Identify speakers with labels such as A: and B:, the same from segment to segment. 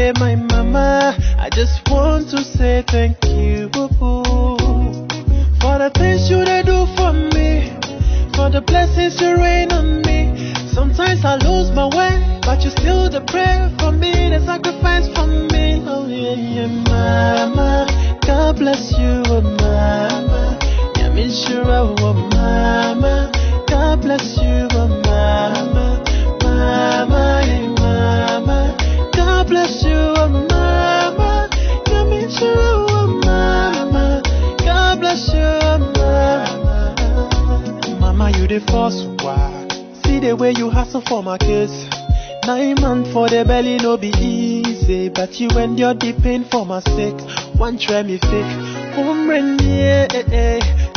A: yeah, my mama. I just want to say thank you for the things you they do for me, for the blessings you rain on me. Sometimes I lose my way, but you still the prayer for me, the sacrifice for me. Oh yeah, yeah, mama. God bless you, oh mama. Yamishura, oh mama. God bless you, oh mama. Mama, yeah, mama. God bless you, oh mama. Yamishura, oh mama. God bless you, oh mama. Mama, you the first one. See the way you hustle for my kids. 9 months for the belly, no be easy. But you endured the pain for my sake. One try me fake. Woman, yeah,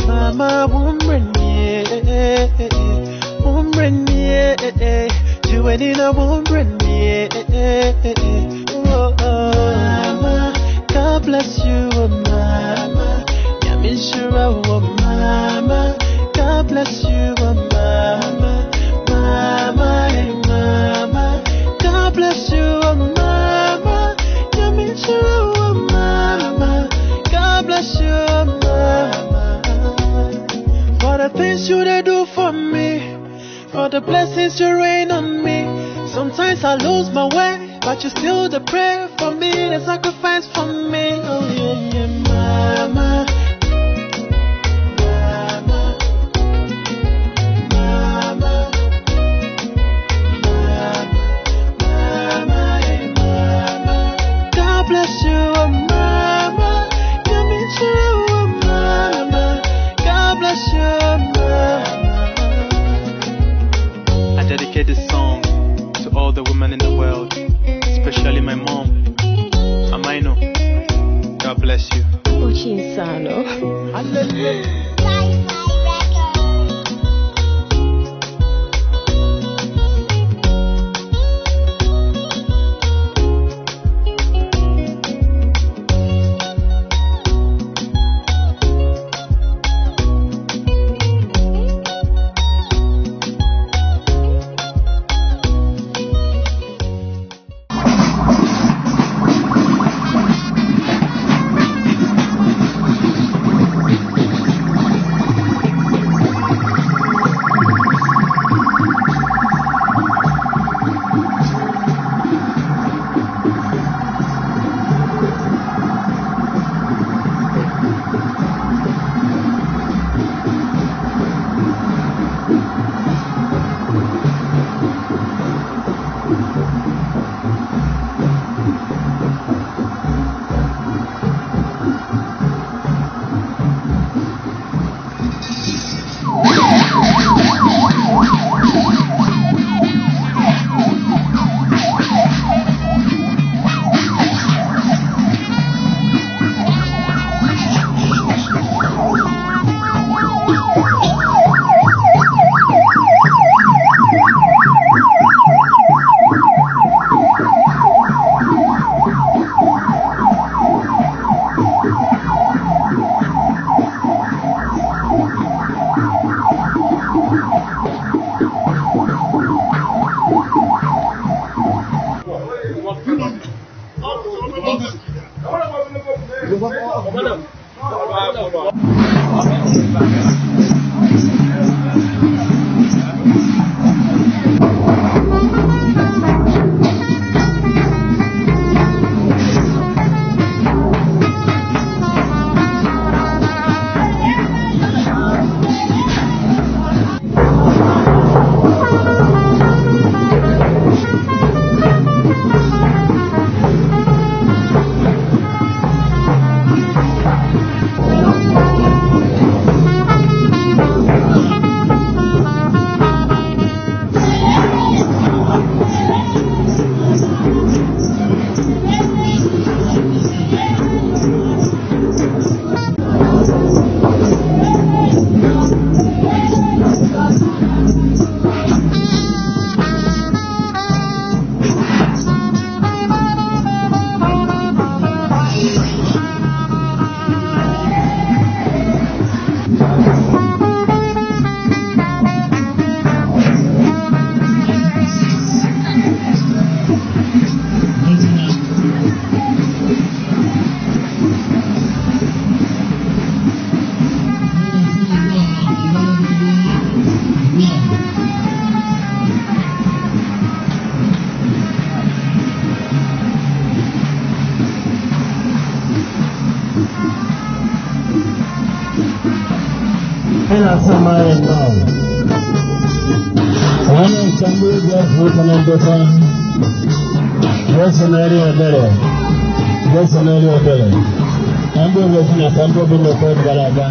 A: mama, woman, yeah, woman, yeah, you ain't in a woman, yeah. Oh, oh, mama, God bless you, oh mama. Yamishura, oh mama. God bless you, oh mama. Mama, yeah, mama. God bless you, oh mama. Yamishura, oh mama. God bless you, oh mama. For the things you they do for me, for the blessings you rain on me. Sometimes I lose my way, but you still the prayer for me, the sacrifice for me. Oh yeah, yeah, mama. Mama, mama, mama, yeah, mama. God bless you, oh mama. Yamishura, oh mama. God bless you, oh mama.
B: I dedicate this song to all the women in the world, especially my mom, Amaino. God bless you.
C: Uchinsano.
A: Hallelujah.
C: Ị na-asị mmadụ nnọọ. Onye nke mkpụrụ obi azụ ụka na ndokwa. Jesu na-eri ebere. Jesu na-eri ebere. Ka ndị obi na ka ndị obi nnọkọ gara aga.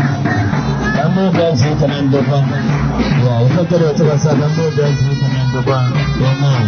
C: Ka ndị obi azụ ụka na ndokwa. Ya, ife kere otu gbasara ka ndị obi azụ ụka na ndokwa. Amen.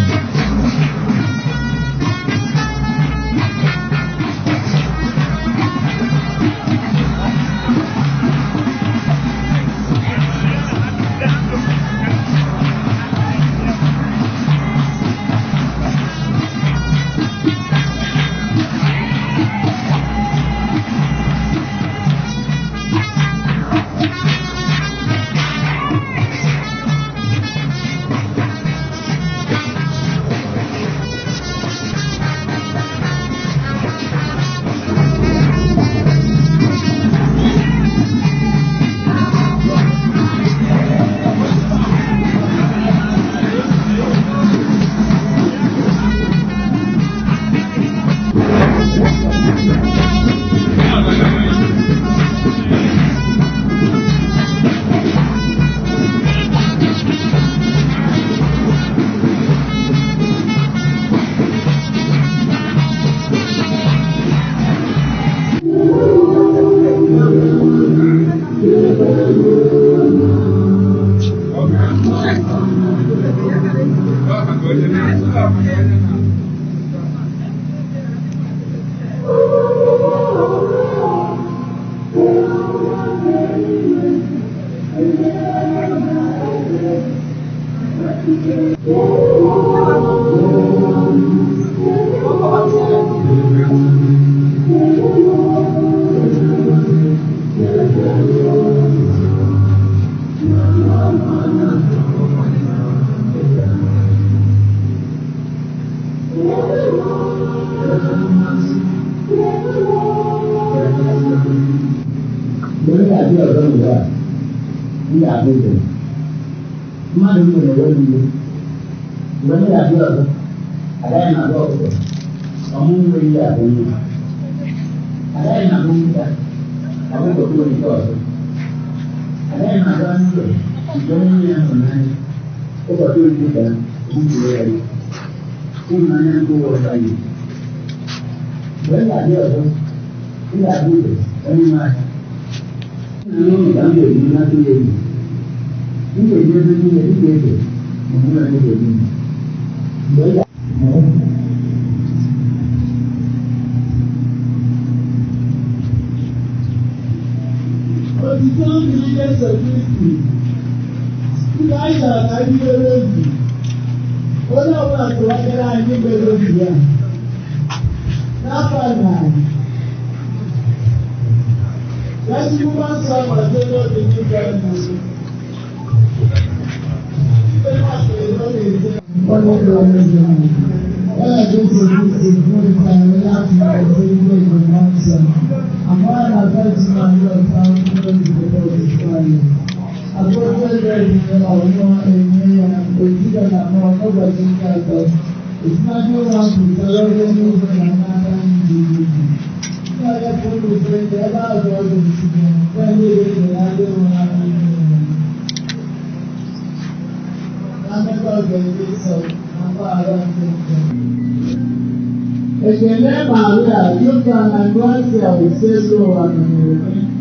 D: Ekele Maria, jupụtara na grasia Osebụrụwa nọnyere gị.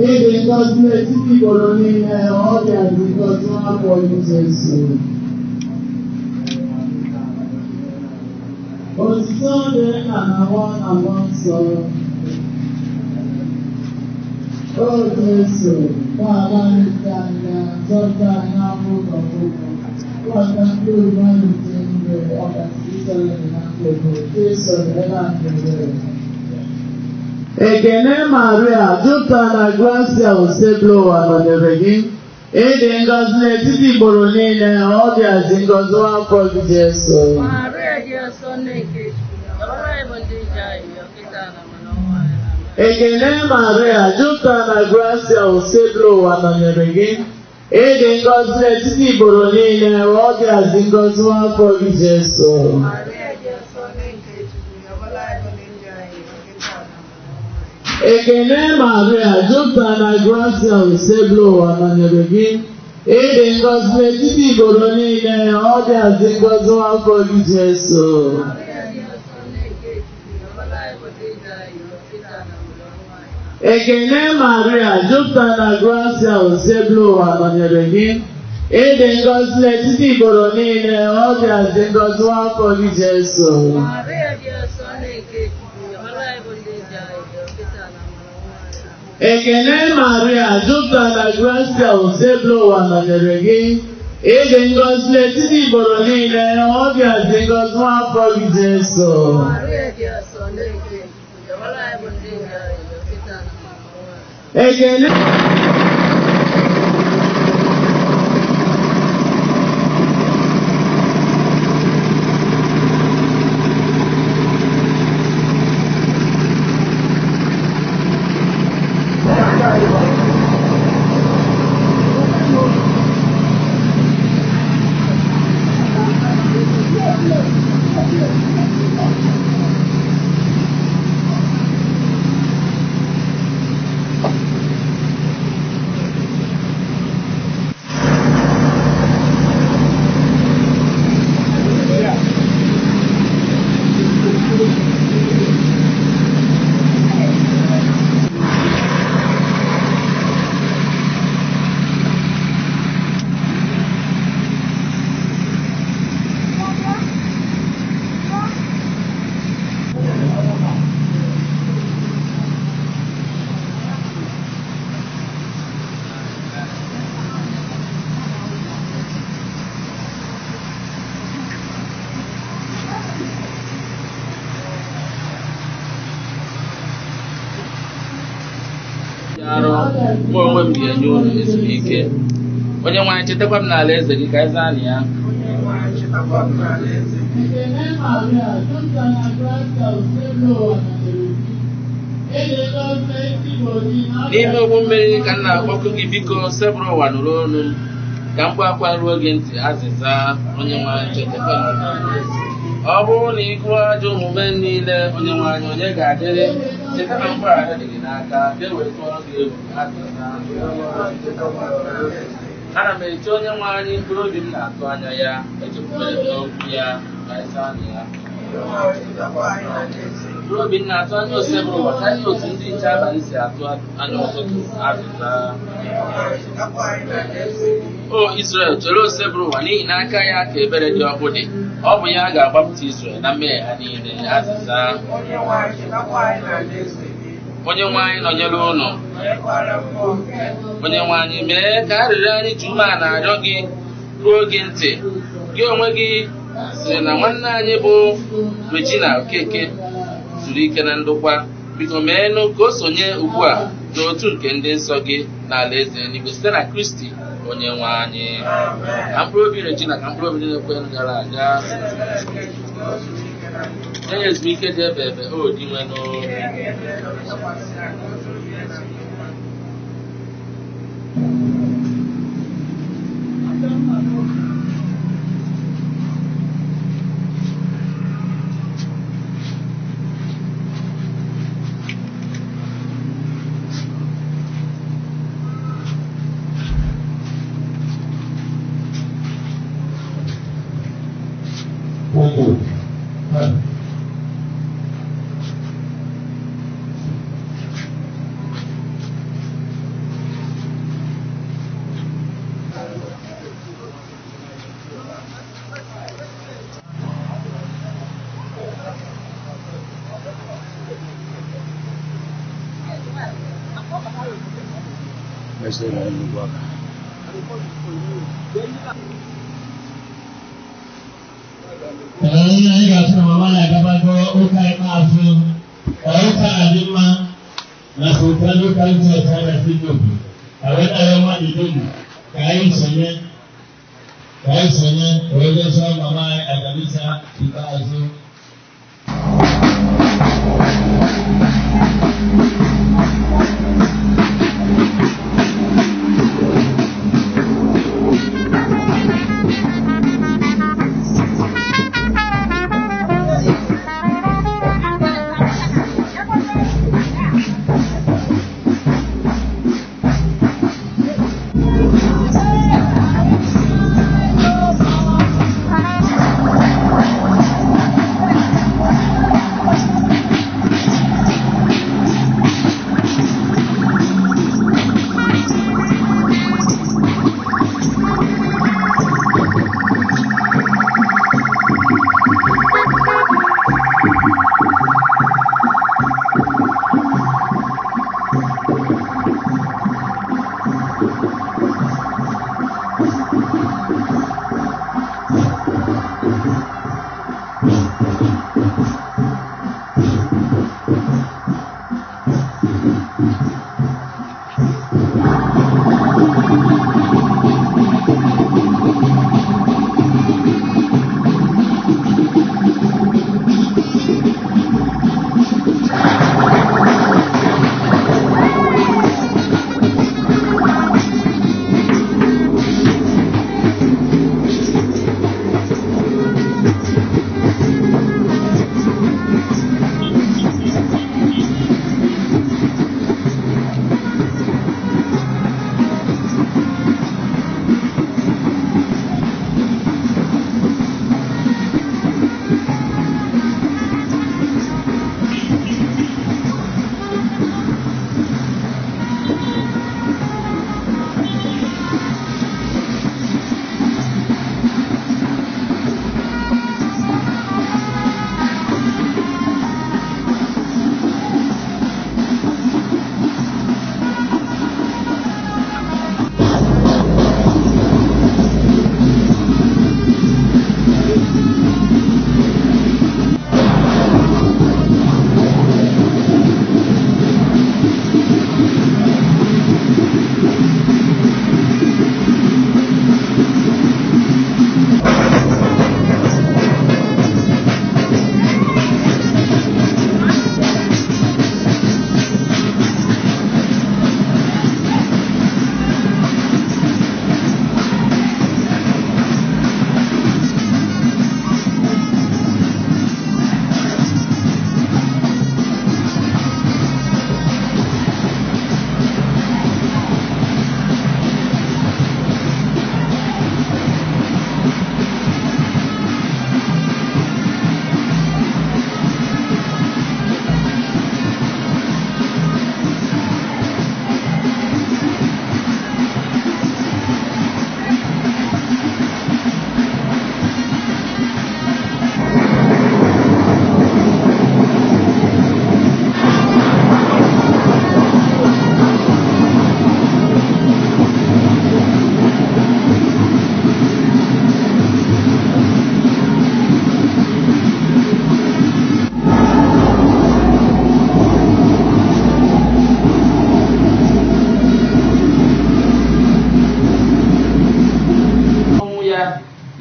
D: Ị dị ngọzi n'etiti ikporo niile, ọ bịazi ngọzi afọ Jesu. Otuto dịrị Nna na Nwa na Mmụọ Nsọ. O Jesu, gbaghara anyị njọ anyị, zọpụta anyị n'afọ ụzọ ọgwụgwụ. Kwata ndị mmadụ dị ndụ ọkachasị isonye enyemaka ego, Jesu nyere anyị ebere. Ekene Maria, jupụtara na grasia Osebụrụwa nọnyere gị. Ị dị ngọzi n'etiti ikporo niile, ọ bịazi ngọzi afọ gị Jesu.
E: Maria dị nsọ nne nke Chukwu, ọrụ anyị bụ ndị nje anyị, ọkịta na mana ọnwa anyị. Amen.
D: Ekene Maria, jupụtara na grasia Osebụrụwa nọnyere gị. Ị dị ngọzi n'etiti ikporo niile, ọ bịazi ngọzi afọ gị Jesu.
E: Maria dị nsọ nne nke Chukwu, ọbụla anyị bụ ndị nje anyị, ọkịta na mana ọnwa anyị.
D: Ekene Maria, jupụtara na grasia osebụla ụwa nọnyere gị. Ịdị ngọzi n'etiti igboro niile, ọ dịazị ngọzi nwafọ gị Jesu.
E: Maria dị nsọ nne nke Chukwu, yọbara anyị bụ ndị njọ ayịyọ kịta na mgbe ọnwụ anyị.
D: Ekene Maria, jupụtara na grasia osebụla ụwa nọnyere gị. Ịdị ngọzi n'etiti igboro niile, ọ dịazị ngọzi nwafọ gị Jesu.
E: Maria dị nsọ nne nke Chukwu, yọbara anyị bụ ndị njọ ayịyọ kịta na mgbe ọnwụ anyị.
D: Ekene Maria, jupụtara na grasia osebụla ụwa nọnyere gị. Ịdị ngọzi n'etiti igboro niile, ọ dịazị ngọzi nwafọ gị Jesu.
E: Maria dị nsọ nne nke Chukwu, yọbara anyị bụ ndị njọ ayịyọ kịta na mgbe ọnwụ anyị.
D: Ekene
F: Arụ mụ onwe m ga-enye unu ezumike. Onye nwe anyị chetakwa m n'ala eze gị ka anyị zaa na ya.
D: Ekene Maria, jupụtara na grasia osebụla ụwa nọnyere gị. Ịdị ngọzi n'etiti igboro niile, ọ
F: N'ime ụgbọ mmiri ka m na-akpọku gị, biko sebụrụ ụwa nụrụ olu m, ka mkpu akwa ruo gị ntị. Azịza. Onye nwe anyị chetakwa m. Ọ bụrụ na ị gụọ ajọ omume niile, onye nwe anyị, onye ga-adịrị? Cheta na mgbaghara dị gị n'aka ka e wee tụọrọ gị egwu. Azịza. Ana m eche onye nwe anyị, mkpụrụ obi m na-atụ anya ya, echekwubere m n'okwu ya ka anyị zaa na ya. Mkpụrụ obi m na-atụ anya osebụrụ ụwa karịa otu ndị nche abalị si atụ anya ụtụtụ. Azịza. O Israel, chere osebụrụ ụwa, n'ihi na aka ya ka ebere dị ọkụ dị. Ọ bụ ya ga-agbapụta Israel na mmehie ha niile. Azịza. Onye nwe anyị nọnyere ụnụ. Onye nwe anyị, mee ka arịrịọ anyị ji umeala na-arịọ gị ruo gị ntị. Gị onwe gị sịrị na nwanne anyị bụ Regina Okeke zuru ike na ndokwa. Biko meenụ ka o sonye ugbu a n'otu nke ndị nsọ gị n'ala eze eluigwe site na Kristi onye nwe anyị. Ka mkpụrụ obi Regina, ka mkpụrụ obi ndị na-ekwe gara aga, nye ya ezumike dị ebe ebe o dị nwenụ.
C: Thank you. Ee, anyị ga-asị na mama na-agabago ụka ikpeazụ, ụka adị mma na Soprano Church anyị na Sinobu. Awetara mmadụ dum ka anyị sonye, ka anyị sonye wee gosi mama anyị agamisa ikpeazụ.
G: Thank you.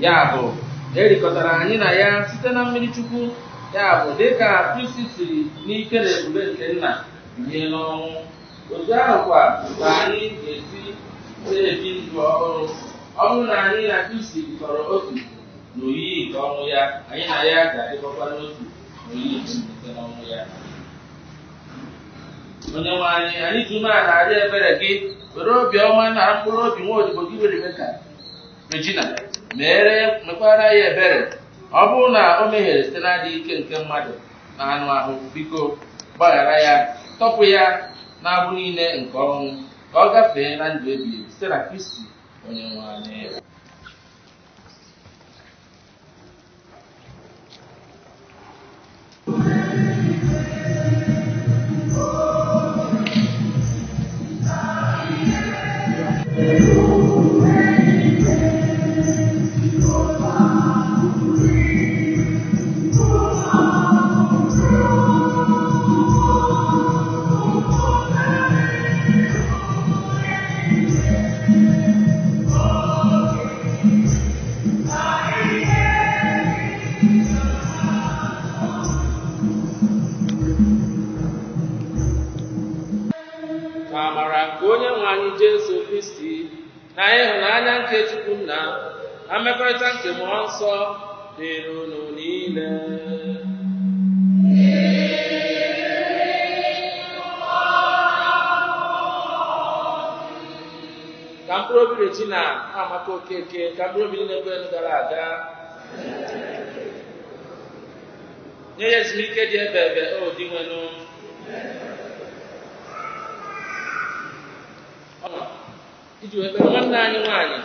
F: Ya bụ, erikọtara anyị na ya site na mmiri Chukwu, ya bụ dịka Kristi siri n'ike na ebube nke nna bilie n'ọnwụ, otu ahụ kwa ka anyị ga-esi na-ebi ndụ ọhụrụ. Ọ bụrụ na anyị na Kristi bikọrọ otu n'oyiyi nke ọnwụ ya, anyị na ya ga-adịkọkwa n'otu n'oyiyi nke mbilite n'ọnwụ ya. Onye nwe anyị, anyị ji umeala arịọ ebere gị, were obi ọma na mkpụrụ obi nwa odibo gị Rebeka Regina mekwara ya ebere. Ọ bụrụ na o mehiere site n'adịghị ike nke mmadụ na anụ ahụ, biko gbaghara ya, tọpụ ya n'agbụ niile nke ọnwụ, ka ọ gafee na ndụ ebighị ebi site na Kristi onye nwe anyị. Ka amara nke onye nwe anyị Jesu Kristi na ịhụnanya nke Chukwu Nna na mmekọrịta nke Mmụọ Nsọ dịrị unu niile. Ka mkpụrụ obi Regina Amaka Okeke, ka mkpụrụ obi niile kwere gara aga, nye ya ezumike dị ebe ebe o Dinwenụ. Iji wee kpere nwanne anyị nwaanyị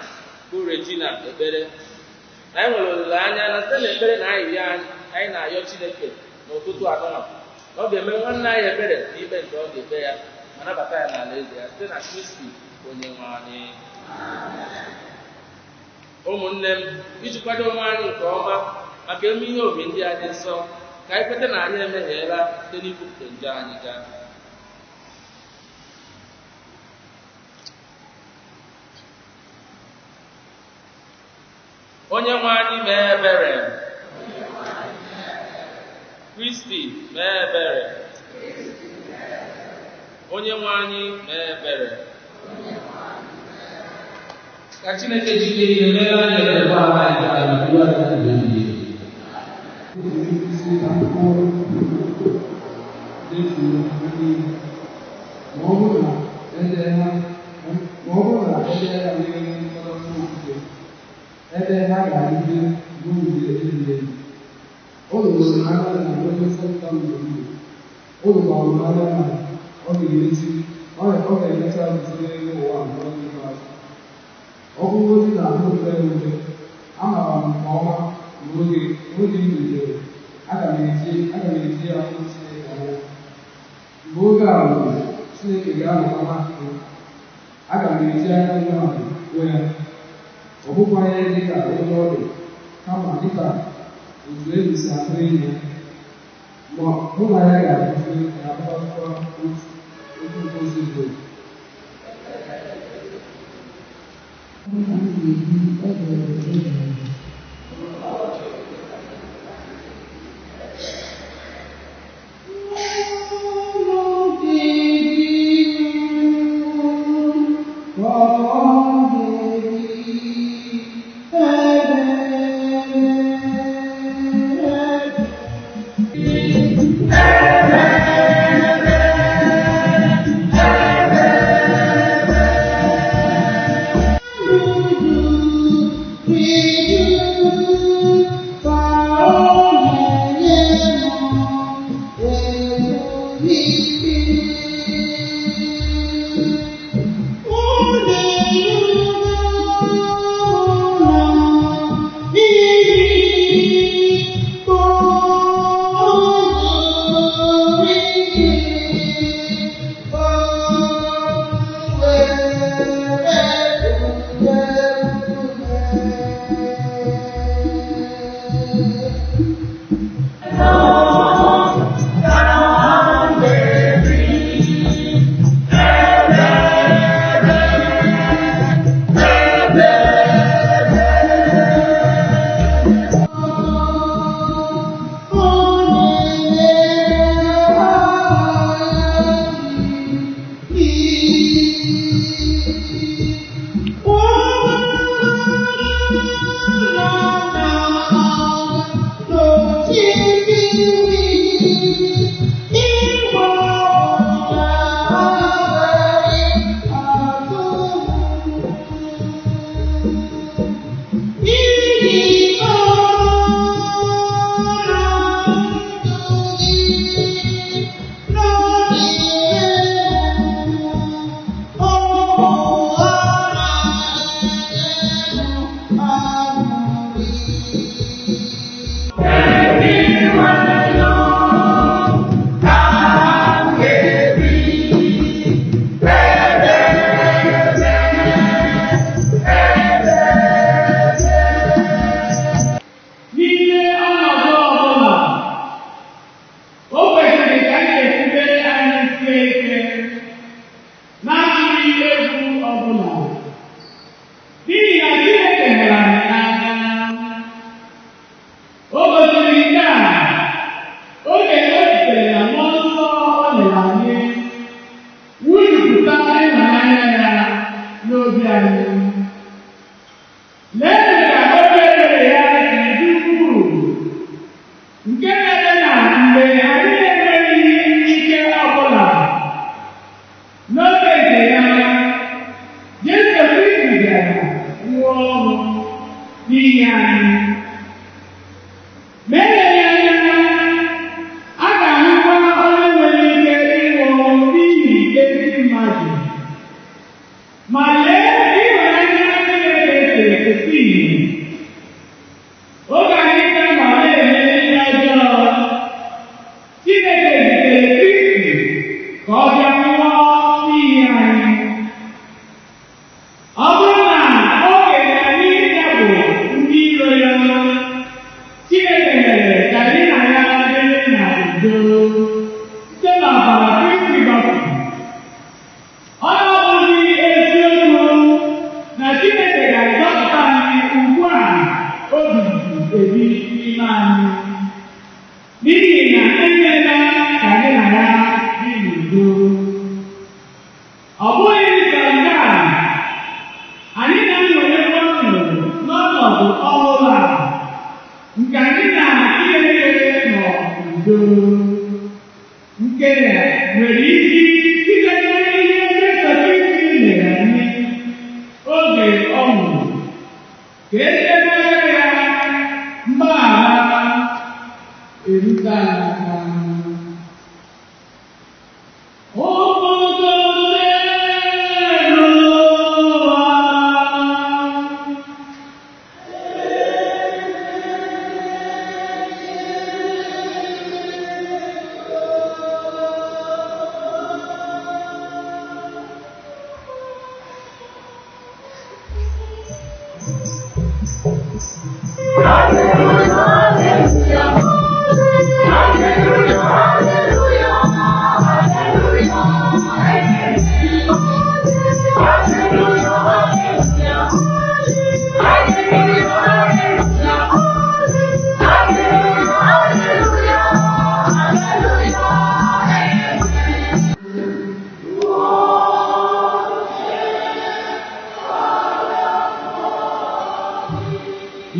F: bụ Regina ekpere, na anyị nwere olileanya na site n'ekpere na ayịyọ anyị na-ayọ Chineke n'ụtụtụ anọ, na ọ ga-eme nwanne anyị ebere n'ikpe nke ọ ga-ekpe ya ma nabata ya n'ala eze ya site na Kristi onye nwe anyị. Ụmụnne m, iji kwado onwe anyị nke ọma maka eme ihe obi ndị a dị nsọ, ka anyị kweta na anyị emehiela site n'ikwupụta njọ anyị gaa. Onye nwe anyị mee ebere. Kristi mee ebere. Onye nwe anyị mee ebere. Ka Chineke jide ihe mere anyị ebere gbaghara anyị ka anyị bụrụ anyị na ndụ ebighị ebi.
D: Ma ọ bụrụ na e dee ha n'elu mkpọrọ okwute, ebe ha ga-adịgide ruo mgbe ebighị ebi. O doro m anya na onye nzọpụta m dị ndụ. O dokwara m anya na ọ ga-emecha guzo n'elu ụwa n'oge ikpeazụ. Ọ bụrụgodị na ahụ rere ure, amaara m nke ọma na oge m rutere, aga m eji ya hụ Chineke anya. Mgbe oge a ruru, Chineke ga-anọkwa n'akụkụ m. Aga m eji anya umeala hụ ya. Ọ bụkwaghị dịka onye ọ dị, kama dịka otu enyi si ahụ enyi ya. Ma mụ na ya ga-abụkwa otu nkuzi zuru oke.
A: Thank you.
D: n'obi anyị. Lee ka obi ebere ya si dị ukwuu, nke mere na mgbe anyị na-enweghị ike ọbụla, n'oge nke ya, Jesu Kristi bịara nwụọ ọnwụ n'ihi anyị. Ma eleghị anya, a ga-ahụkwa onye nwere ike ịnwụ ọnwụ n'ihi ezi mmadụ. Ma lee ịhụnanya Chineke siri pụta ìhè. Oge anyị ka nọ na-eme ihe ọjọọ, Chineke zitere Kristi ka ọ bịa nwụọ n'ihi anyị. Ọ bụrụ na oge anyị ka bụ ndị iro ya, Chineke mere ka anyị na ya dịrị na udo site n'ọbara Kristi gbapụrụ. Ọ na-abụghị eziokwu na Chineke ga-azọpụta anyị ugbu a o bibi ebi n'ime anyị, n'ihi na emeela ka anyị na ya dị n'udo. Ọ bụghị sọ nke a, anyị na-aṅụrịkwa ọṅụ n'ọnọdụ ọhụrụ a nke anyị na Chineke nọ n'udo, nke nwere isi site n'ihe Jesu Kristi mere anyị oge ọ nwụrụ, ka e site n'aka ya mgbaghara erute anyị aka. Obodo n'elu ụwa.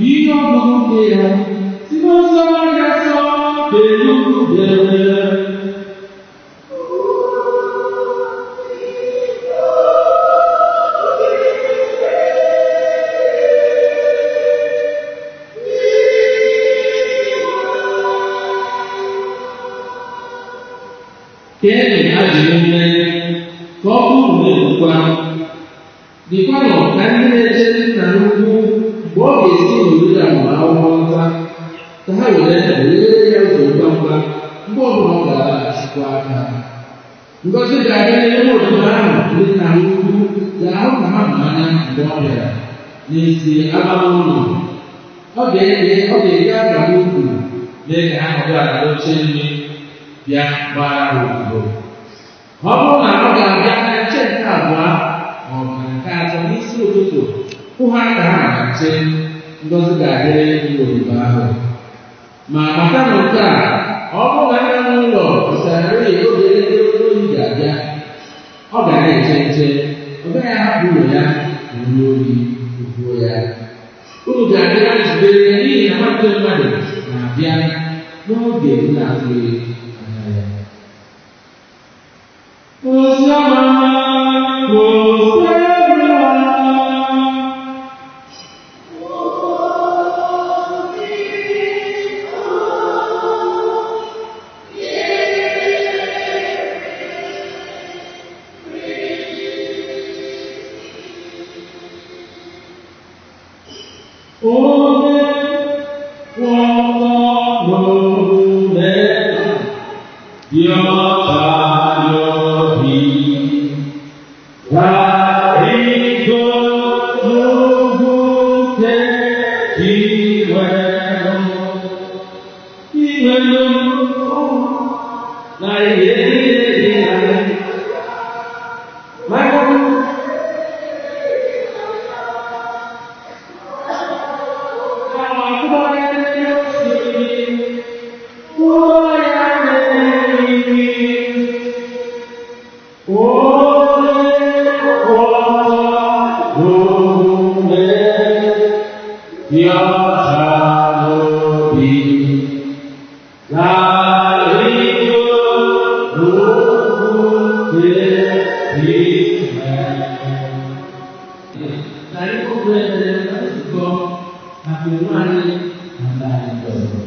G: Ihe ọgụgụ nke ya si n'ozi ọma gasọ dere. Keenụ ajụ ume ka ọkụ unu na-enwukwa. Dịkwanụ ka ndị na-eche nna nnukwu mgbe ọ ga-esi n'oriri agbamakwụkwọ lọta, ka ha were welere ya ụzọ ngwa ngwa mgbe ọbụla ọ ga-alaghachikwa aka. Ngọzi ga-abịa n'ime obodo ahụ ndị nna ha ukwu ga-ahụ ka ha mụ anya mgbe ọ bịara. N'ezie, agwa m unu, ọ ga-eke akwa n'ukwu mee ka ha nọdụ ala n'oche nri bịa gbara ha odibo. Ọ bụrụ na ọ ga-abịa na nche nke abụọ ma ọ bụ na nke atọ n'isi ụtụtụ, hụ ha ka ha na nche, ngọzi ga-adịrị ndị odibo ahụ. Ma matanụ nke a, ọ bụrụ na nna n'ụlọ pụtararị oge elekere oyi ga-abịa, ọ ga na-eche nche, ọ gaghị ahapụ ụlọ ya ma onye ohi gbuo ya. Unu ga-adị na njikere n'ihi na Nwa nke mmadụ na-abịa n'oge unu na-atụghị anya ya. Oziọma Osebụla. Onye kwụ ọtọ n'omume dị ọcha n'obi, ga-arịgo n'ugwu nke Chinwenu, Chinwenu na ihe niile dị na ya. Maka Oh, N'omume dị ọcha n'obi na-arịgo n'ugwu dị ime. Ka anyị kpọkuo ekpere na nzukọ maka onwe anyị na ndị anyị ndị ọzọ.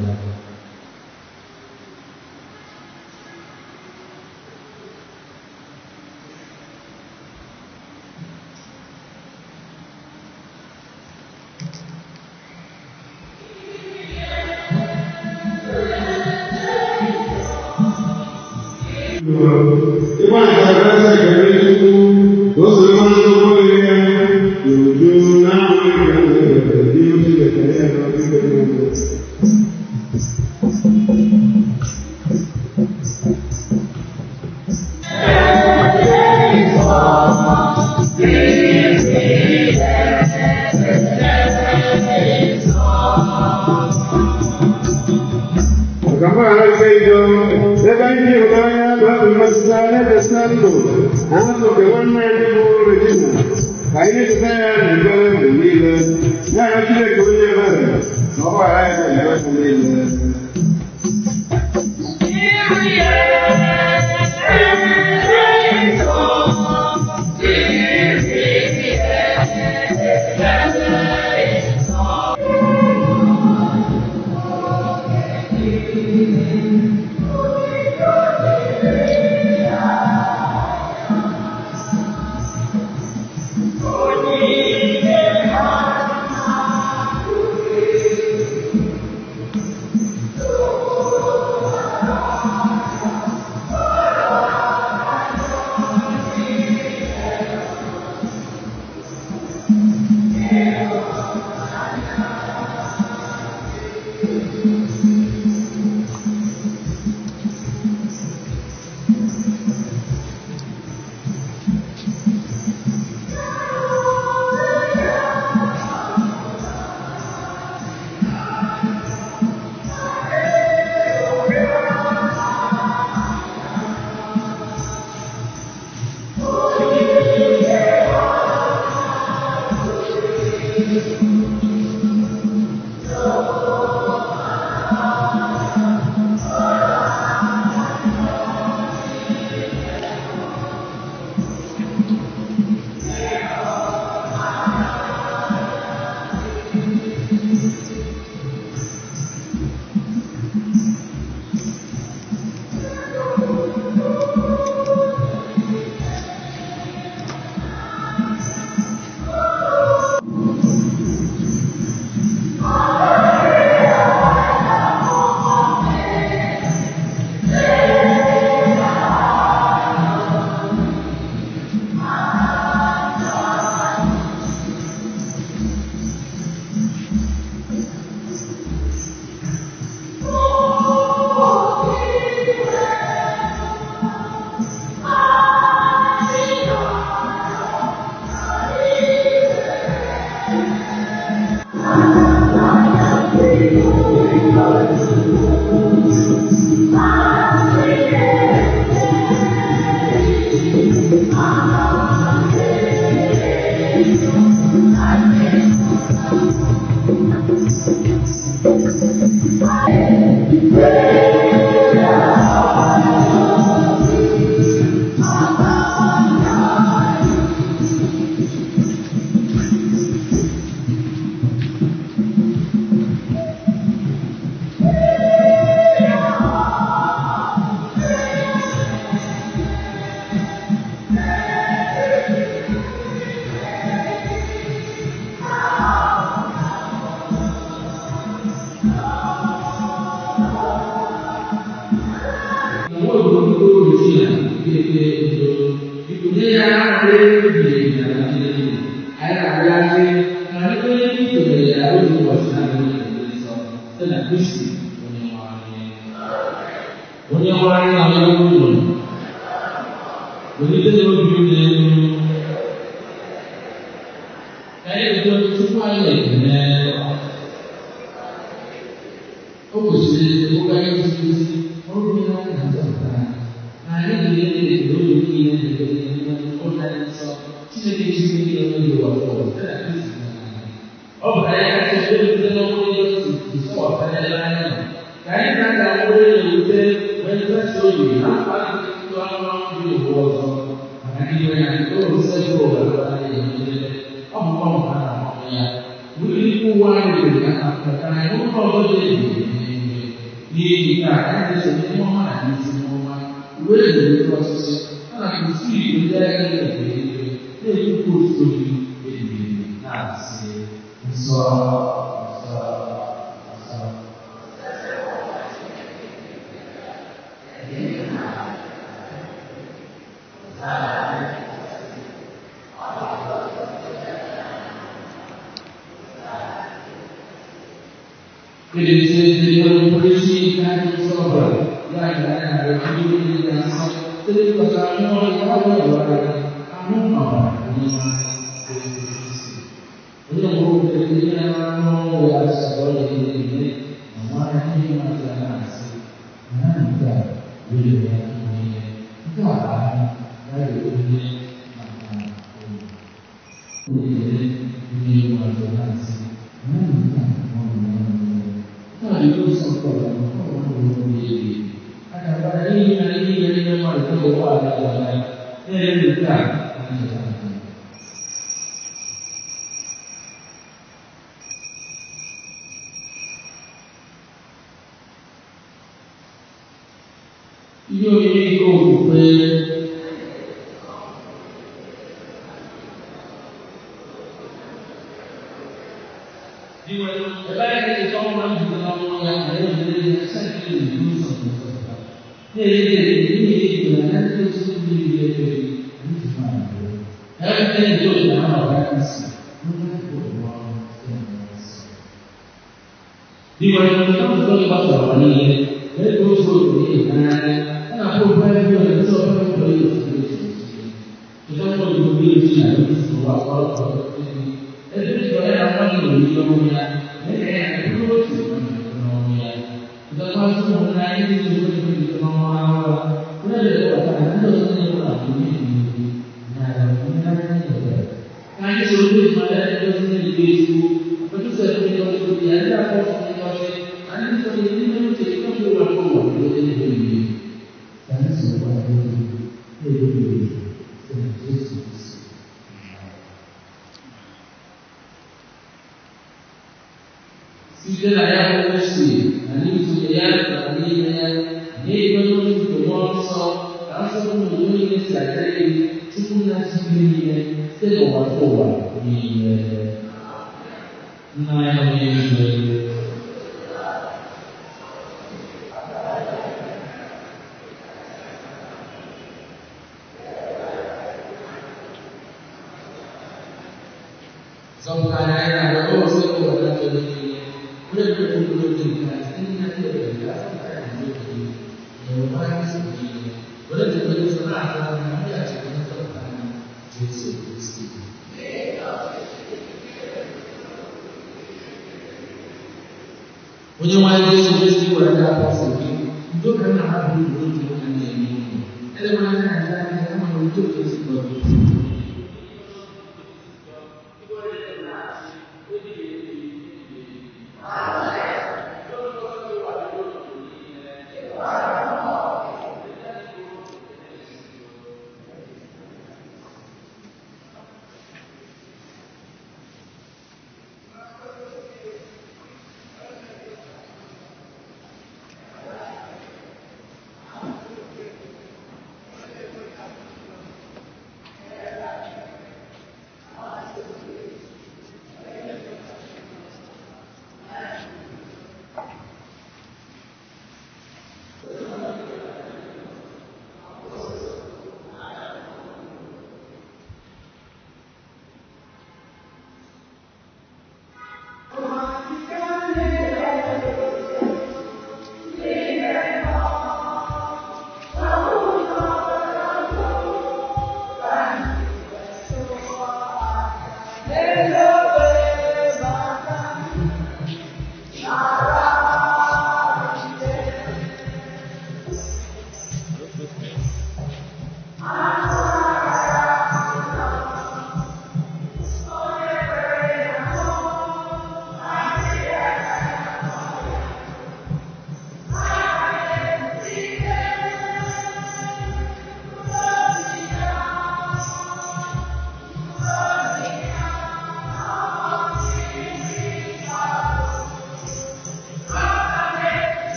G: mbilite n'ọnwụ Jesu zọpụta n'ebe anyị nọ. Ka anyị na-aga nwere na-ewute nwee ntasi obi na mkpa ndị ọrụ dị ụwa ọzọ. Maka ndị nwe ya, o sekwu ụwa anyị na-emegide. Ọ bụkwa maka na ọmụmụ ya. Mmiri ikwu ụwa anyị riri na maka anyị n'ụlọ ọzọ dị ebube n'eluigwe. N'ihi nke a, anyị na-esonye ihe ọma na isi ọma, uwe ezumike ọchịchị, a na-akụzi igwe ndị agha niile nke eluigwe, na-ekwupụ otuto gị ebighị ebi, na-asị, nsọ, nsọ, nsọ. Ihe omimi nke okwukwe. Ebe anyị na-echeta ọnwụ na mbilite n'ọnwụ ya na ejide ya site n'ụzọ nke nzọpụta. Na-erite erite n'ihi igwe na ndị otu mmiri ekpere anyị ji nwayọọ bụrụ. Ka anyị na-eji otu na ọbara isi n'oge ụwa ọrụ site na nsọ. Dịgwa ncheta nzukọ gị gbasara ụwa niile, mee ka otu otu n'ịhụnanya ya na popu anyị bụ onye nsọ onye ụlọ ya otu n'otu. Cheta mkpọrọ obi oji na onye isi ụwa kpọrọ kpọrọ ebe ịchọrọ ya na nwa gị nwere ike ọnwụ ya, mee ka ya bụrụ otu n'ọnwụ ya. Chetakwa ụmụnna anyị ndị zuru oke n'ọnwa ahụrụ, onye na-elekọta na ndị ọzọ niile ụlọ akụ n'ihi n'ihu na ala onye na-ebere. Ka anyị soro ndị mmadụ ndị ọzọ na-eto ezigbo, ọtụtụ ndị ọzọ dị ya ndị apọstụl ndị ọzọ, na ndị nsọ dị n'ime uche nke ụwa nke ụwa nke eluigwe niile. Ka anyị soro ndị ọzọ na-edobe obi site na Jesu Kristi. Site na ya bụ Kristi, na n'isonye ya na n'ime ya, n'ịdị n'otu nke Mmụọ Nsọ, ka nsọpụrụ na udo niile si adịrị gị, Chukwu nna Chineke niile, site n'ụwa nke ụwa niile. Nna anyị nọ n'eluigwe. Zọpụta anyị na-arịọ ozi ụwa na njọ niile. Onye kwere mkpụrụ obi nke anyị site n'ihe ndị ebere ya zọpụta anyị n'oge gị. Na ewere anyị nsogbu niile. Were nchekwa nsọ na-atụ anya na mbịaghachi onye nzọpụta anyị, Jesu Kristi. Onye nwe anyị Jesu Kristi gwara ndị apọstụl gị, udo ka nna ha bụ udo nke nna na-enye unu. Elekwala anya na ndị anya kama na udo nke nzukọ gị.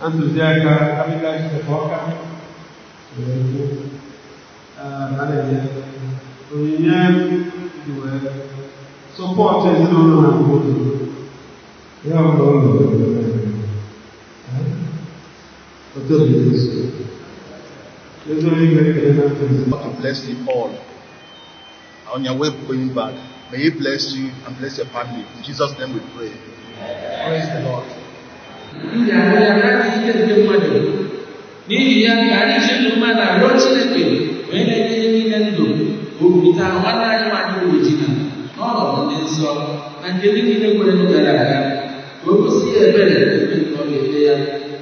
H: Ntụziaka abịa onyinye sọpọtụ ezinụlọ na obodo ya ọbụla ụlọ
I: God to bless you all on your way going back. May He bless you and bless your family. In Jesus' name we pray. Praise the Lord.
F: N'ihi ya ka anyị ji ndụ mma na-arịọ Chineke onye na-enye ihe niile ndụ ka o bulite nwanne anyị nwaanyị bụ Regina n'ọnọdụ ndị nsọ na nke ndị niile kwere gara aga ka o gosi ya ebere ebe nke ọ ga-ele ya.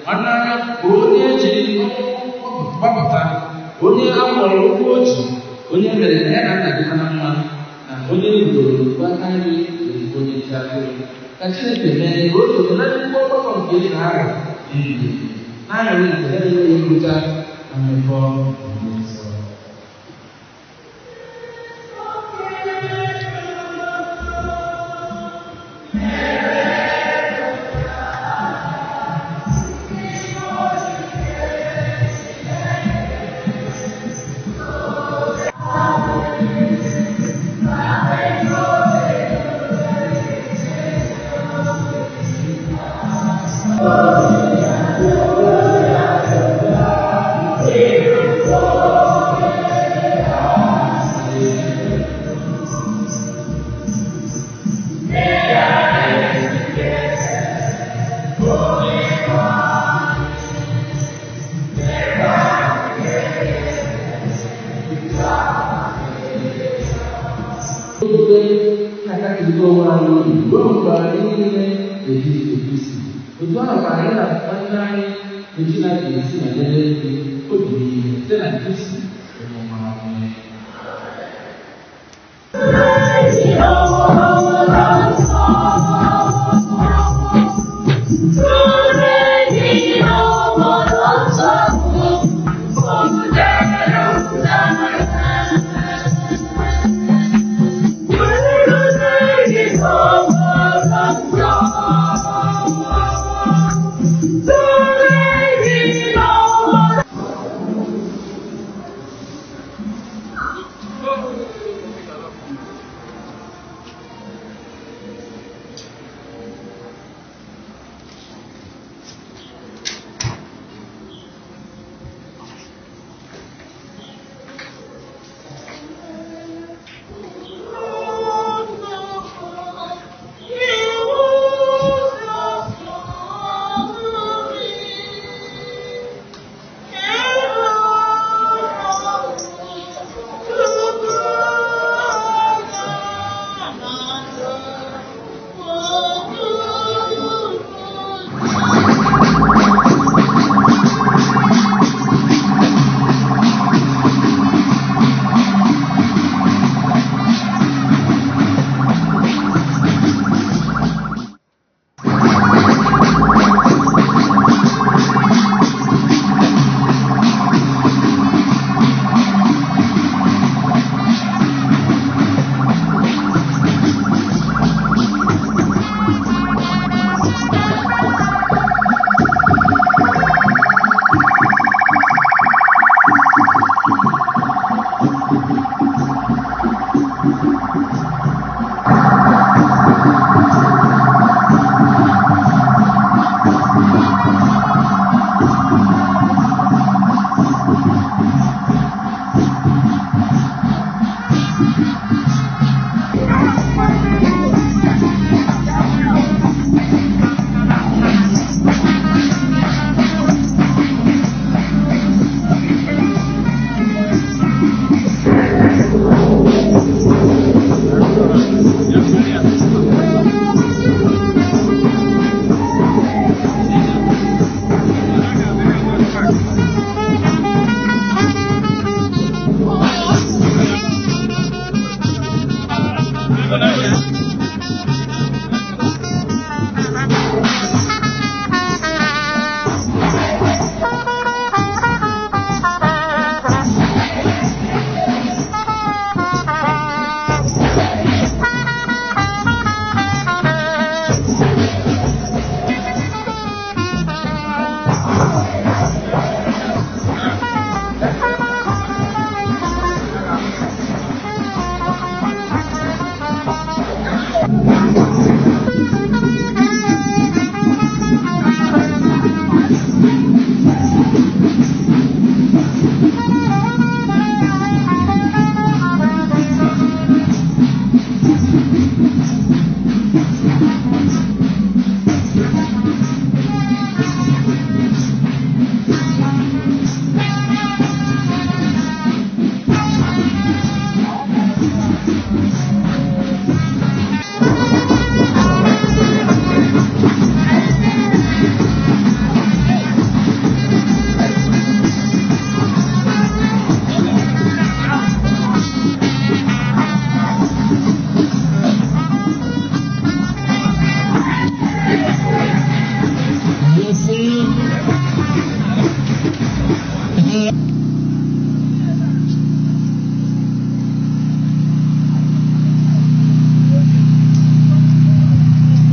F: Nwanne anyị bụ onye ejiri gbapụta, onye a kpọrọ okwu oji, onye mere na ya na nna dịkwa na mma, na onye bidoro n'okwu aka nri na onye nche atụrụ. Ka Chineke mee ka o sonye na nnukwu ọgbakọ nke ị na-arọ n'eluigwe, na-aṅụrị nke na-enweghị ngwụcha na mmekọ ndị nsọ. Otu ahụ ka anyị na nwanne anyị Regina ga-esi nọnyere gị obi niile site na Kristi Onyenwe anyị.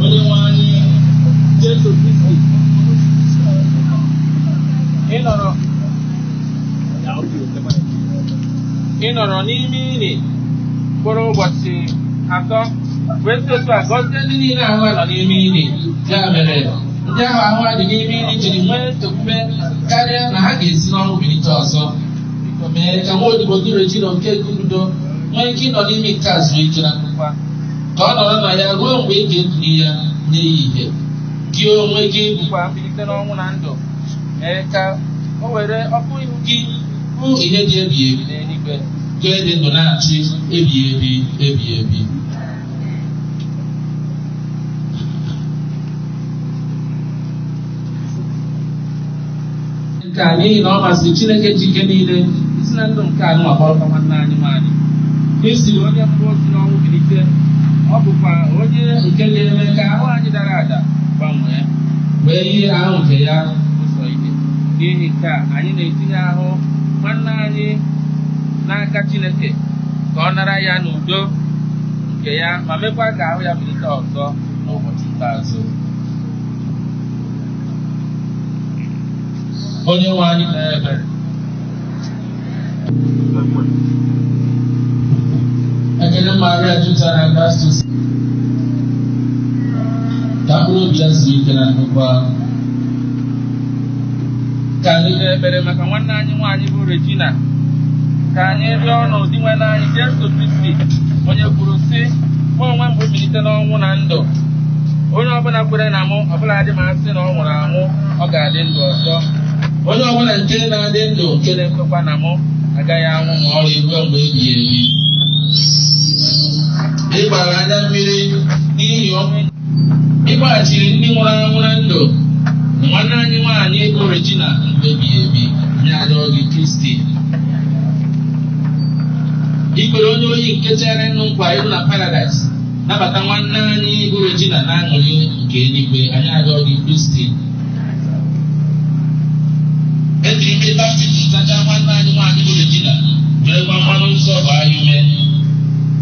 G: Onye nwe anyị Jesu Kristi, ị nọrọ n'ime ili mkpụrụ ụbọchị 3 wee si otu a gọzie ndị niile ahụ ha nọ n'ime ili. Ya mere ndị ahụ ahụ ha dị n'ime ili jiri nwee nchekwube karịa na ha ga-esi n'ọnwụ bilite ọzọ. Biko mee ka nwa odibo gị Regina Okeke Ududo nwee ike ịnọ n'ime nke a zuo ike na ndokwa, ka ọ nọrọ na ya ruo mgbe ị ga-ebuli ya n'ehihie. Gị onwe gị bụkwa mbilite n'ọnwụ na ndụ. Mee ka o were ọkụ ihu gị hụ ihe dị ebighị ebi n'eluigwe, nke dị ndụ na-achị ebighị ebi ebighị ebi. Nke a n'ihi na ọ masịrị Chineke ji ike niile isi na ndụ nke a nwa kpọrọkwa nwanne anyị nwaanyị. Kristi onye mbụ si n'ọnwụ bilite, ọ bụkwa onye nke ga-eme ka ahụ anyị dara ada gbanwee, wee yie ahụ nke ya ụzọ ihe. N'ihi nke a anyị na-etinye ahụ nwanne anyị n'aka Chineke ka ọ nara ya n'udo nke ya ma mekwa ka ahụ ya bilite ọzọ n'ụbọchị ikpeazụ. Onye nwe anyị na-ebere. Ekele Maria jupụtara na Kristus, ka mkpụrụ obi ya zuo ike na ndokwa. Ka anyị kpee ekpere maka nwanne anyị nwaanyị bụ Regina. Ka anyị rịọ n'ụdị nwanne anyị Jesu Kristi, onye kwuru sị, mụ onwe m bụ mbilite n'ọnwụ na ndụ. Onye ọbụla kwere na mụ, ọbụla dị ma asị na ọ nwụrụ anwụ, ọ ga-adị ndụ ọzọ. Onye ọbụla nke na-adị ndụ nke na-ekwekwa na mụ agaghị anwụ ma ọlị ruo mgbe ebighị ebi. Ị gbara anya mmiri n'ihi ọnwụ, ị gbaghachiri ndị nwụrụ anwụ na ndụ. Nwanne anyị nwaanyị bụ Regina mgbe ebighị ebi, anyị arịọ gị Kristi. I kwere onye ohi nke chere ndụ nkwa iru na paradaịs, nabata nwanne anyị bụ Regina na aṅụrị nke eluigwe, anyị arịọ gị Kristi. E jiri mmiri baptizim sachaa nwanne anyị nwaanyị bụ Regina, werekwa mmanụ nsọ gbaa ya ume,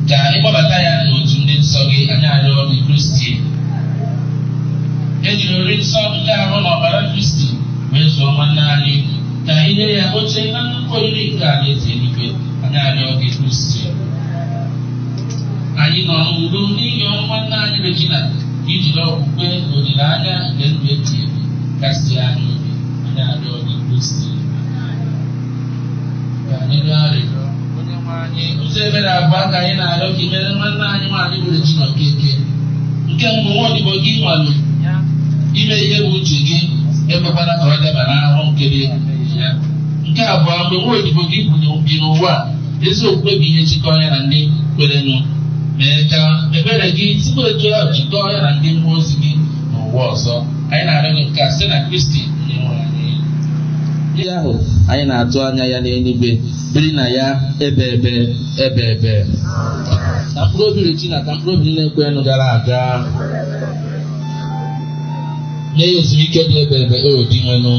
G: ka ịkpọbata ya n'otu ndị nsọ gị, anyị arịọ gị Kristi. E jiri oriri nsọ nke ahụ na ọbara Kristi wee zụọ nwanne anyị, ka ị nye ya oche na nnukwu oriri nke alaeze eluigwe, anyị arịọ gị Kristi. Anyị nọ n'udo n'ihi ọnwụ nwanne anyị Regina, ka ijiri okwukwe na olileanya nke ndụ ebighị ebi kasie anyị obi, anyị arịọ gị Kristi. Ka anyị rịọ arịrịọ onye nwe anyị, ụzọ ebere abụọ ka anyị na-arịọ ka i mere nwanne anyị nwaanyị bụ Regina Okeke. Nke mbụ, nwa odibo gị nwalụ ya ime ihe bụ uche gị, ekwekwala ka ọ daba n'ahụ nke dị ya. Nke abụọ, mgbe nwa odibo gị bi n'ụwa, ezi okwukwe bụ ihe jikọọ ya na ndị kwerenụ. Mee ka ebere gị tupu etu ahụ jikọọ ya na ndị mmụọ ozi gị n'ụwa ọzọ. Anyị na-arịọ gị nke a site na Kristi onye nwe anyị. Ndị ahụ anyị na-atụ anya ya n'eluigwe, biri na ya ebe ebe ebe ebe. Ka mkpụrụ obi Regina, ka mkpụrụ obi niile kwerenụ gara aga, nye ya ezumike dị ebe ebe, o Dinwenụ.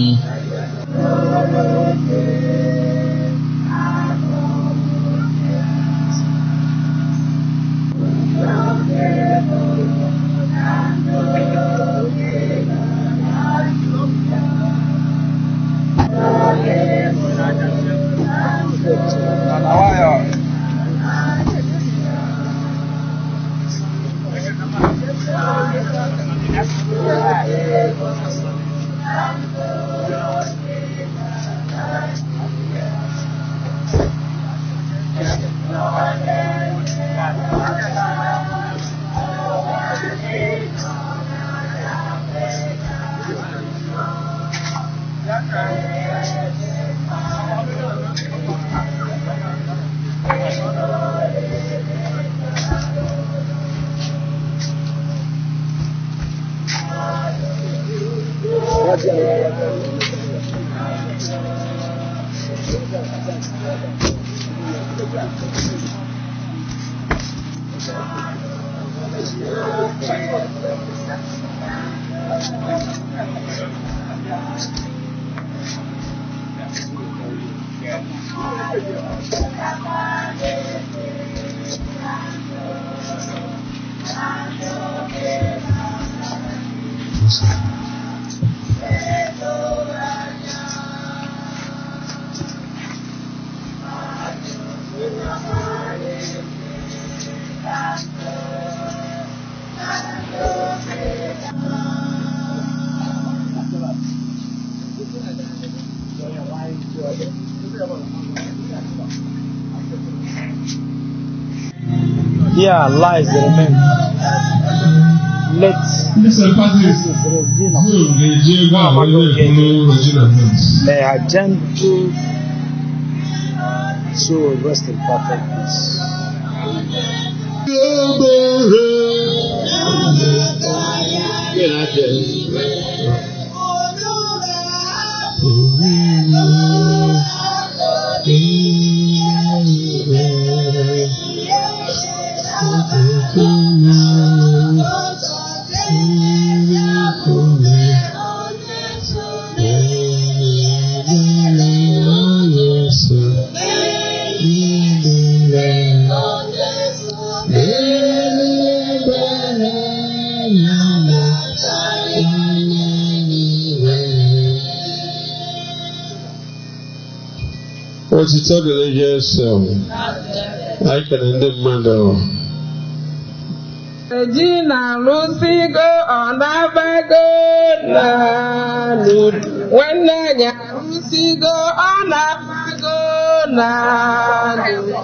J: Here lies the remains. Late
K: Mr. Patrick,
J: Mrs. Regina
K: ga-eji ego a wee na-ebulu Regina Mills.
J: May her gentle soul rest in perfect peace.
K: Otito dịrị Jesu. Anyị kere ndị mmadụ.
G: Regina alụsigo ọ na-abago na n'udo. Nwanne anyị alụsigo ọ na-abago na n'udo.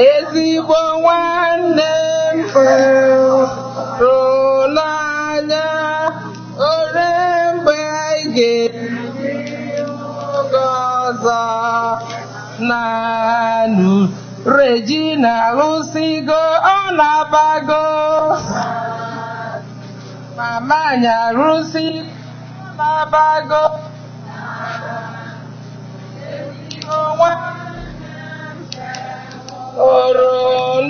G: Ezigbo nwanne m hụrụ n'anya, ole mgbe anyị ga-eri oge ọzọ na n'udo. Regina alụsigo ọ na-abago. Mama anyị arụsigo ọ na-abago. Ezigbo nwanne m hụrụ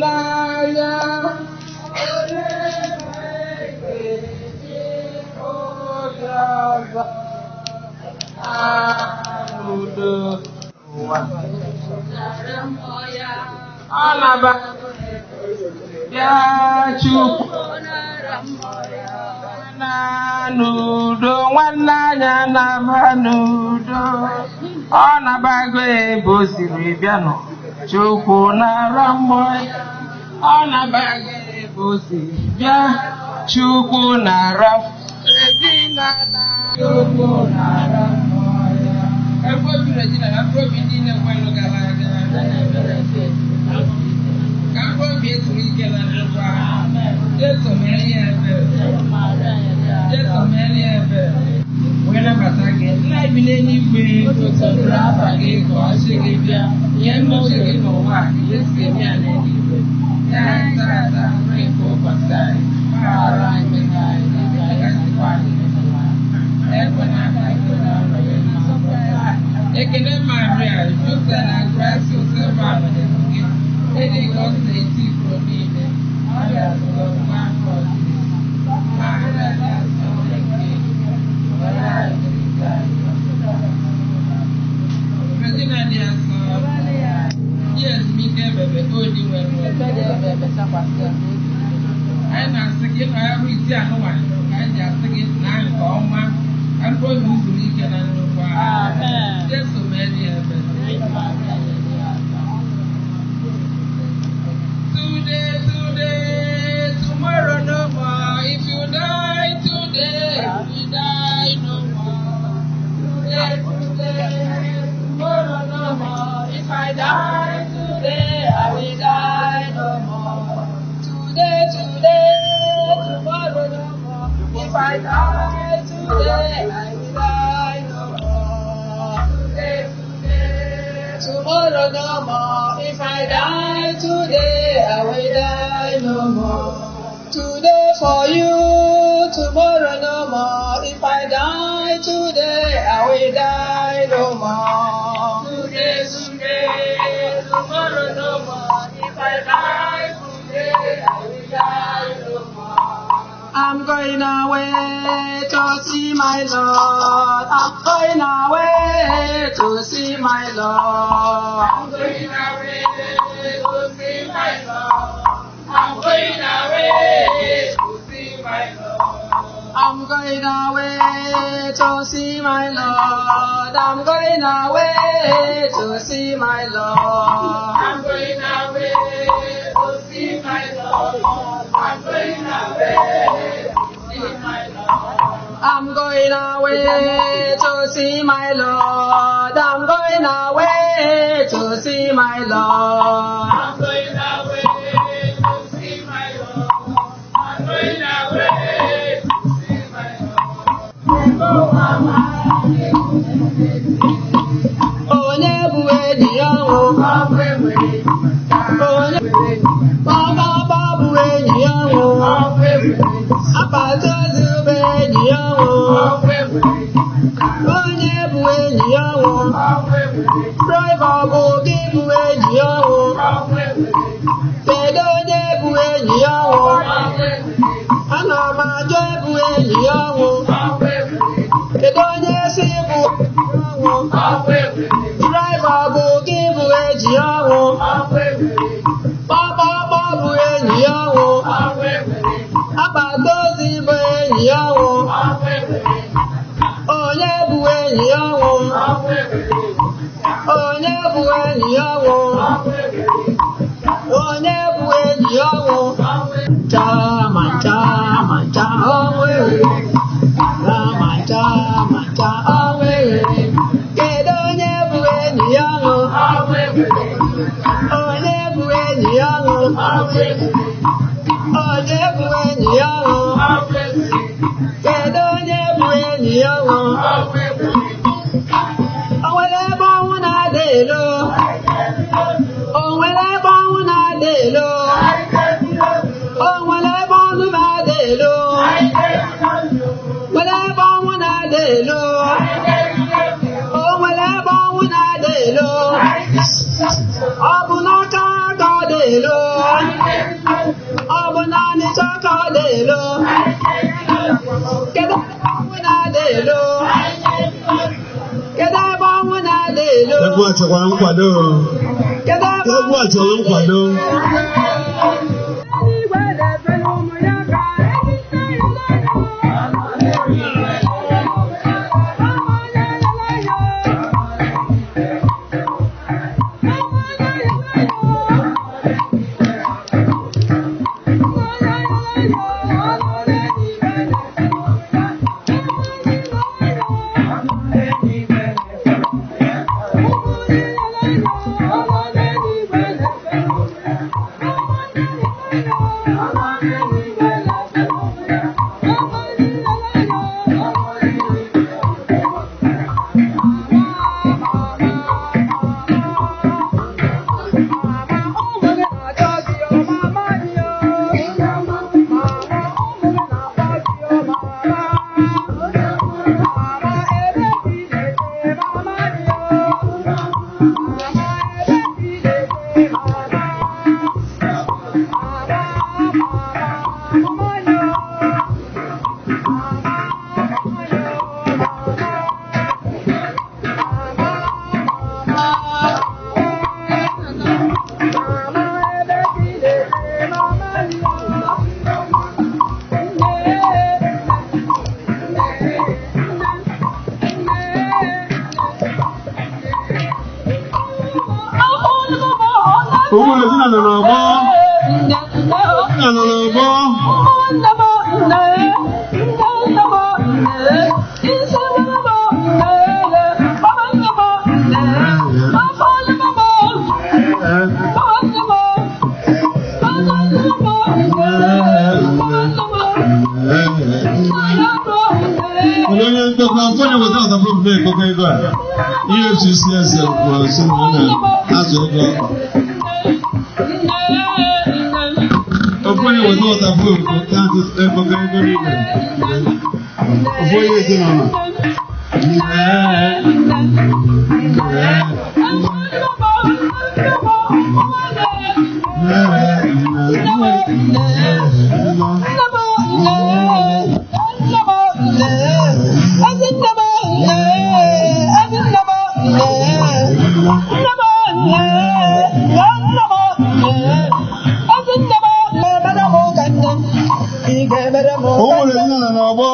G: n'anya, ole mgbe ga-eji oge ọzọ na n'udo ụwa. Ọ na-aba bịa Chukwu na n'udo, nwanne anyị anaba n'udo, ọ na-abago ebe o siri bịa nụ. Chukwu nara mmụọ ya, ọ na-abago ebe o siri bịa. Chukwu nara Regina na Chukwu nara mmụọ ya. Ebe obi Regina na mkpụrụ obi ndị na-ekwenụ gara aga, ka mkpụrụ obi ezuru ike na ndokwa. Jesu mere ya ebere. Jesu mere ya ebere. Wee nabata gị. Nna bi n'eluigwe, tụtụrụ afa gị ka ọchị gị bịa. Ihe mmuche gị n'ụwa ka ihe si eme ya n'eluigwe. Nye anyị tata nri nke ụbọchị anyị. Gbaghara anyị mmehie anyị dịka anyị sikwa anyị mejọrọ anyị. Ekwela ka anyị kwere ọrịa gị ma zọpụta anyị. Ekele Maria, jupụtara na grasia osebụ nọnyere gị. Ịdị ngọzi n'etiti ikporo niile. Ọrịa tụrụ nwa afọ Jesu. Maria dị asọ nke were anyị ndị anyị. Regina dị asọ. Nye ezumike ebebe odi nwere anyị na-asị gị na ọrụ isi anụwa ka anyị ji asị gị na nke ọma ka mkpụrụ obi zuru ike na nnukwu ahụ. Jesu mere ya ebere. Today, today, tomorrow no more. If you die today, you die no more. Today, today, tomorrow no more. If I die today, I will die no more. Today, today, tomorrow no more. If I die today, I will die no more. Today, today, tomorrow no more. If I die today, I will die no more. Today for you, tomorrow no more. If I die today, I will die no more. Today, today, tomorrow no more. If I die today, I will die no more. I'm going away to
D: to see my Lord. I'm going away to see my Lord.
L: I'm going away to see my Lord. I'm going away to see my Lord.
D: I'm going away to see my Lord. I'm going away to see my Lord.
L: I'm going away to see my Lord. I'm going away to see my Lord.
D: I'm going away to see my Lord. I'm going away to see my Lord.
L: I'm going away to see my Lord. I'm going away to see my Lord.
D: Onye bụ enyi ya nwụ? Onye gbagba bụ enyi ya nwụ? Akpati ozu bụ enyi ya nwụ? Onye bụ enyi ya nwụ? Draiva bụ gị bụ enyi ya nwụ? Kedu onye bụ enyi ya nwụ? Ana m ajụ ebu enyi ya nwụ? Kedu onye si bụ ọnwụ? Draịva bụ gị bụ enyi ya nwụ? Kpọkpọkpọ bụ enyi ya nwụ? Akpati ozu bụ enyi ya nwụ? Onye bụ enyi ya nwụ? Onye bụ enyi ya nwụ? Onye bụ enyi ya nwụ? Cha ma cha ma cha ọnwụ ewere. Na ma cha ma cha ọnwụ ewere. Kedu onye bụ enyi ya nwụ? Onye bụ enyi ya nwụ? Onye bụ enyi ya nwụ? Kedu onye bụ enyi ya nwụ? O nwere ebe ọnwụ na-ada elo? O nwere ebe ọnwụ na-ada elo? O nwere ebe ọnwụ na-ada elo? Nwere ebe ọnwụ na-ada elo? O nwere ebe ọnwụ na-ada elo? Ọ bụ n'aka ka ọ dị elo? Ọ bụ n'Ọnịcha ka ọ dị elo? Kedu ebe ọnwụ na-ada elo? Kedu ebe ọnwụ na-ada elo?
K: Egwu a chọkwara nkwado.
D: Kedu ebe
K: Egwu a chọrọ nkwado.
E: Eluigwe na-efere ụmụ ya ka
K: Ụmụ Regina nọ n'ọgbọ. Nna nọ n'ọgbọ. Onye ndokwa onye weta ọtapụrụ na-ekpokọ ego a. EFCC ese kwuru sị na ọ na-azụ ego. Ofu onye weta ọtapụrụ ekpokọ ego niile. Ofu onye ezinụlọ. O nwere ihe na n'ọgbọ.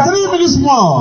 K: 3 minutes more.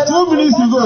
K: Two minutes to go.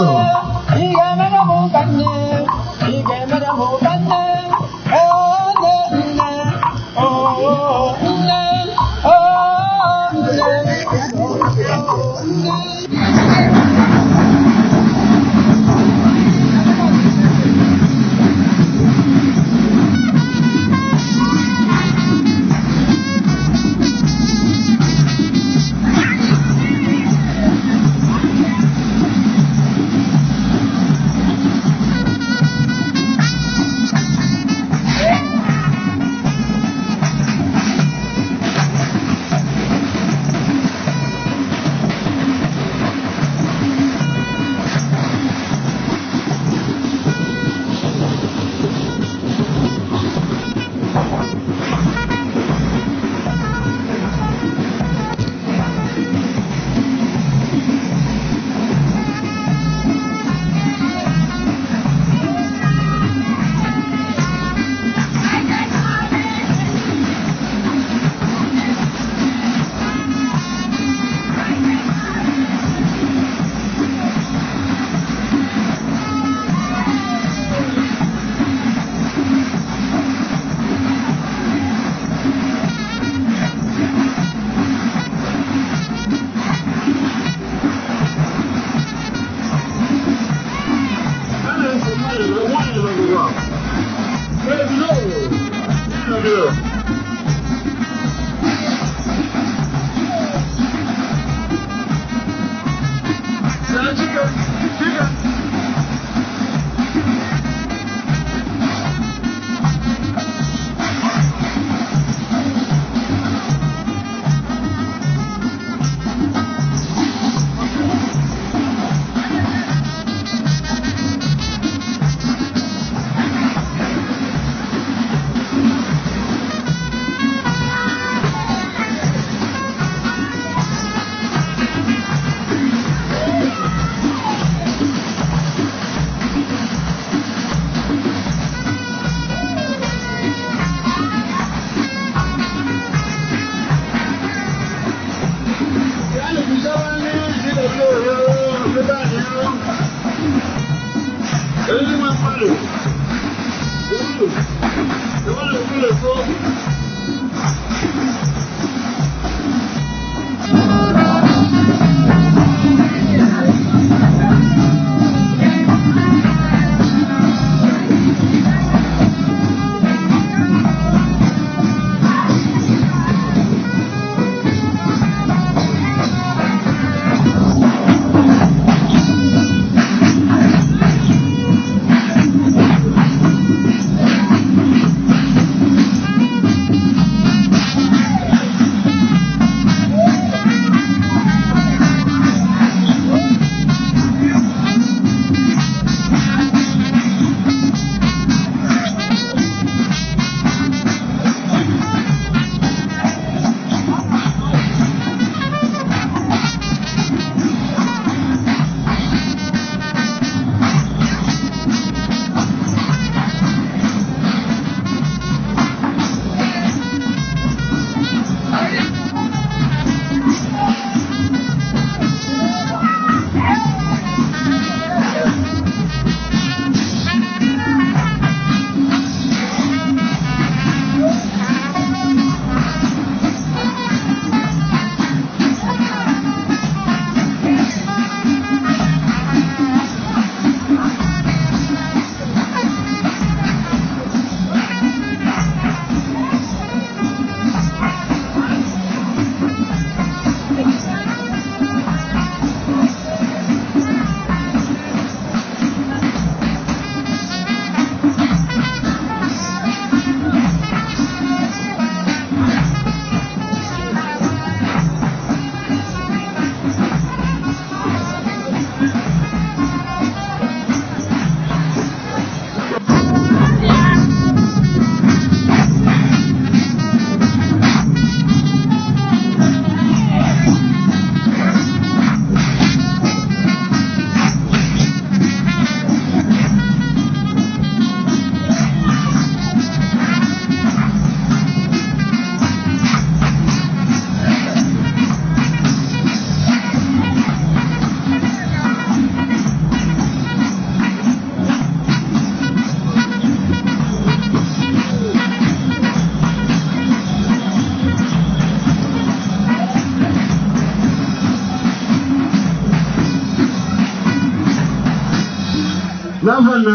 K: N'afọ na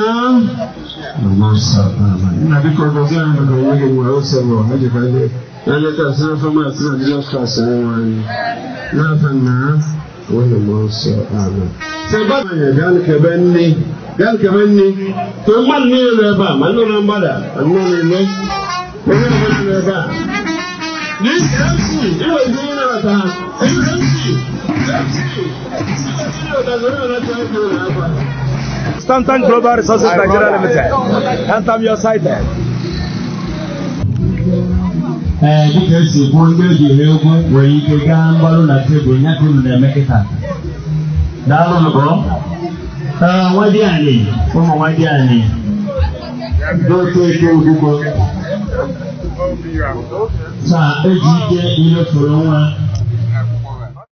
K: nna biko gọzie anyị maka onye gị nwere ose bụ ha jikwa ndị na nleta si n'afọ maasị na Jizọs Kraịst onye nwe anyị. N'afọ na nwunye m nsọ amen. Sebe nne bịa kebe nne to mmadụ niile nọ ebe a ma ndị nọ mgbada ma ndị nọ n'ime onye ọbụla nọ ebe a. This MC, iwezi ịnabata ha. MC, MC,
J: Stanton Global Resources Nigeria Limited. Antam your sighted.
C: Ee, dịka esi kwuo, ndị eji ere egwu nwere ike gaa mgbaru na tebụl ya ka unu na-eme kịta. Daalụ nụbọ. Ee, nwadianị, ụmụ nwadianị dote eke ugbo taa eji ike ile furu nwa.